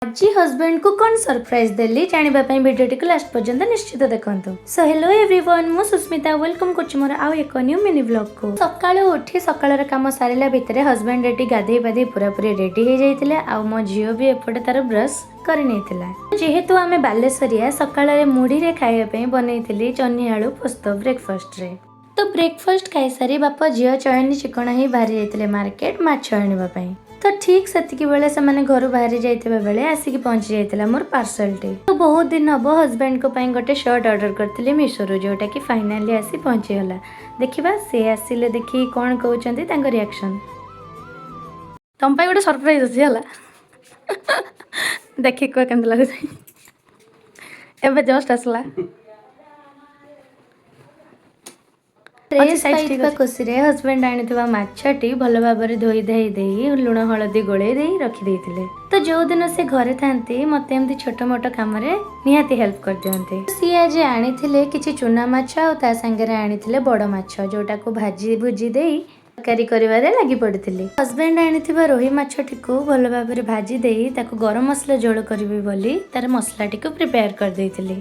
ଆଜି ହଜବେଣ୍ଡକୁ କ'ଣ ସରପ୍ରାଇଜ୍ ଦେଲି, ଜାଣିବା ପାଇଁ ଭିଡ଼ିଓଟିକୁ ଲାଷ୍ଟ ପର୍ଯ୍ୟନ୍ତ ନିଶ୍ଚିତ ଦେଖନ୍ତୁ। ସୋ ହ୍ୟାଲୋ ଏଭ୍ରିୱାନ୍, ମୁଁ ସୁସ୍ମିତା, welcome କରୁଛି ମୋର ଆଉ ଏକ ନ୍ୟୁ ମିନି ବ୍ଲଗ୍କୁ। ସକାଳୁ ଉଠି ସକାଳର କାମ ସାରିଲା ଭିତରେ ହଜବେଣ୍ଡ ଏଠି ଗାଧେଇ ପାଧେଇ ପୁରାପୁରି ରେଡି ହେଇଯାଇଥିଲେ ଆଉ ମୋ ଝିଅ ବି ଏପଟେ ତାର ବ୍ରସ୍ କରିନେଇଥିଲା। ଯେହେତୁ ଆମେ ବାଲେଶ୍ୱରିଆ, ସକାଳରେ ମୁଢ଼ିରେ ଖାଇବା ପାଇଁ ବନେଇଥିଲି ଜହ୍ନି ଆଳୁ ପୋସ୍ତ ବ୍ରେକଫାଷ୍ଟରେ। ତ ବ୍ରେକଫାଷ୍ଟ ଖାଇସାରି ବାପ ଝିଅ ଚୟନୀ ଚିକଣ ହେଇ ବାହାରି ଯାଇଥିଲେ ମାର୍କେଟ ମାଛ ଆଣିବା ପାଇଁ। ତ ଠିକ୍ ସେତିକି ବେଳେ ସେମାନେ ଘରୁ ବାହାରି ଯାଇଥିବା ବେଳେ ଆସିକି ପହଞ୍ଚି ଯାଇଥିଲା ମୋର ପାର୍ସଲଟି। ତ ବହୁତ ଦିନ ହବ ହଜବେଣ୍ଡଙ୍କ ପାଇଁ ଗୋଟେ ସାର୍ଟ ଅର୍ଡର କରିଥିଲି ମିଶୋରୁ, ଯୋଉଟାକି ଫାଇନାଲି ଆସି ପହଞ୍ଚିଗଲା। ଦେଖିବା ସେ ଆସିଲେ ଦେଖି କ'ଣ କହୁଛନ୍ତି, ତାଙ୍କ ରିଆକ୍ସନ୍। ତମ ପାଇଁ ଗୋଟେ ସରପ୍ରାଇଜ୍ ଅଛି ହେଲା। ଦେଖିକି କୁହ କେମିତି ଲାଗୁଛି। ଏବେ ଜଷ୍ଟ ଆସିଲା। ଡ୍ରେସ୍ size ଠିକ୍ ପାଇଥିବା ଅଛି। ଖୁସିରେ ହଜବେଣ୍ଡ ଆଣିଥିବା ମାଛଟି ଭଲ ଭାବରେ ଧୋଇ ଧାଇ ଦେଇ, ଲୁଣ ହଳଦୀ ଗୋଳେଇ ଦେଇ ରଖିଦେଇଥିଲେ। ତ ଯୋଉଦିନ ସେ ଘରେ ଥାନ୍ତି, ମତେ ଏମିତି ଛୋଟ ମୋଟ କାମରେ ନିହାତି ହେଲ୍ପ କରିଦିଅନ୍ତି। ସିଏ ଆଜି ଆଣିଥିଲେ କିଛି ଚୁନା ମାଛ ଆଉ ତା ସାଙ୍ଗରେ ଆଣିଥିଲେ ବଡ଼ ମାଛ, ଯୋଉଟାକୁ ଭାଜି ଭୁଜି ଦେଇ ତରକାରୀ କରିବାରେ ଲାଗି ପଡ଼ିଥିଲି। ହଜବେଣ୍ଡ ଆଣିଥିବା ରୋହି ମାଛଟିକୁ ଭଲ ଭାବରେ ଭାଜି ଦେଇ ତାକୁ ଗରମ ମସଲା ଝୋଳ କରିବି ବୋଲି ତାର ମସଲାଟିକୁ ପ୍ରିପେୟାର କରିଦେଇଥିଲି।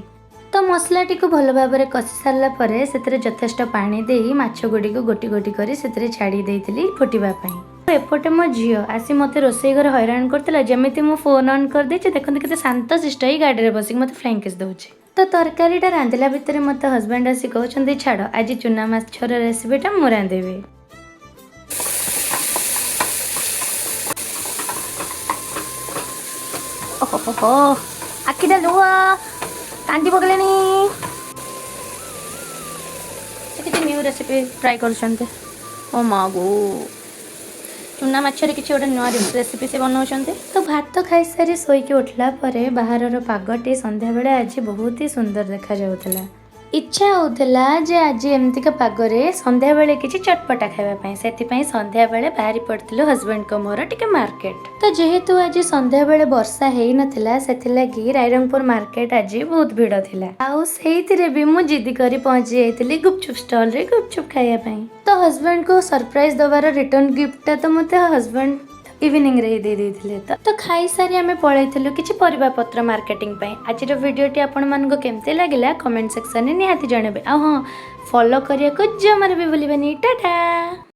ତ ମସଲାଟିକୁ ଭଲ ଭାବରେ କଷି ସାରିଲା ପରେ ସେଥିରେ ଯଥେଷ୍ଟ ପାଣି ଦେଇ ମାଛ ଗୁଡ଼ିକୁ ଗୋଟି ଗୋଟି କରି ସେଥିରେ ଛାଡ଼ି ଦେଇଥିଲି ଫୁଟିବା ପାଇଁ। ଏପଟେ ମୋ ଝିଅ ଆସି ମୋତେ ରୋଷେଇ ଘରେ ହଇରାଣ କରୁଥିଲା। ଯେମିତି ମୁଁ ଫୋନ୍ ଅନ୍ କରିଦେଇଛି, ଦେଖନ୍ତୁ କେତେ ଶାନ୍ତ ଶିଷ୍ଟ ହେଇ ଗାଡ଼ିରେ ବସିକି ମୋତେ ଫ୍ଲାଇଂ କିସ୍ ଦେଉଛି। ତ ତରକାରୀଟା ରାନ୍ଧିଲା ଭିତରେ ମୋତେ ହଜବେଣ୍ଡ ଆସି କହୁଛନ୍ତି, ଛାଡ଼, ଆଜି ଚୁନା ମାଛର ରେସିପିଟା ମୁଁ ରାନ୍ଧିବି। ଓହୋ, ଆଖିଟା ଲୁହ, କାନ୍ଦି ପକେଇଲେଣି। ସେ କିଛି ନ୍ୟୁ ରେସିପି ଟ୍ରାଏ କରୁଛନ୍ତି। ଓ ମା ଗୋ, ଚୁନା ମାଛରେ କିଛି ଗୋଟେ ନୂଆ ରେସିପି ସେ ବନାଉଛନ୍ତି। ତ ଭାତ ଖାଇସାରି ଶୋଇକି ଉଠିଲା ପରେ ବାହାରର ପାଗଟି ସନ୍ଧ୍ୟାବେଳେ ଆଜି ବହୁତ ହି ସୁନ୍ଦର ଦେଖାଯାଉଥିଲା। ଇଚ୍ଛା ହେଉଥିଲା ଯେ ଆଜି ଏମିତିକା ପାଗରେ ସନ୍ଧ୍ୟାବେଳେ କିଛି ଚଟପଟା ଖାଇବା ପାଇଁ। ସେଥିପାଇଁ ସନ୍ଧ୍ୟାବେଳେ ବାହାରି ପଡ଼ିଥିଲୁ ହଜବେଣ୍ଡଙ୍କ ମୋର ଟିକେ ମାର୍କେଟ। ତ ଯେହେତୁ ଆଜି ସନ୍ଧ୍ୟାବେଳେ ବର୍ଷା ହେଇନଥିଲା, ସେଥିଲାଗି ରାଇରଙ୍ଗପୁର ମାର୍କେଟ ଆଜି ବହୁତ ଭିଡ଼ ଥିଲା। ଆଉ ସେଇଥିରେ ବି ମୁଁ ଜିଦି କରି ପହଞ୍ଚି ଯାଇଥିଲି ଗୁପଚୁପ ଷ୍ଟଲରେ ଗୁପଚୁପ ଖାଇବା ପାଇଁ। ତ ହଜବେଣ୍ଡକୁ ସରପ୍ରାଇଜ ଦେବାର ରିଟର୍ନ ଗିଫ୍ଟଟା ତ ମୋତେ ହଜବେଣ୍ଡ ଇଭିନିଂରେ ହିଁ ଦେଇ ଦେଇଥିଲେ। ତ ଖାଇସାରି ଆମେ ପଳେଇଥିଲୁ କିଛି ପରିବା ପତ୍ର ମାର୍କେଟିଂ ପାଇଁ। ଆଜିର ଭିଡ଼ିଓଟି ଆପଣମାନଙ୍କୁ କେମିତି ଲାଗିଲା, କମେଣ୍ଟ ସେକ୍ସନରେ ନିହାତି ଜଣାଇବେ। ଆଉ ହଁ, ଫଲୋ କରିବାକୁ ଜମାରୁ ବି ଭୁଲିବେନି। ଟାଟା।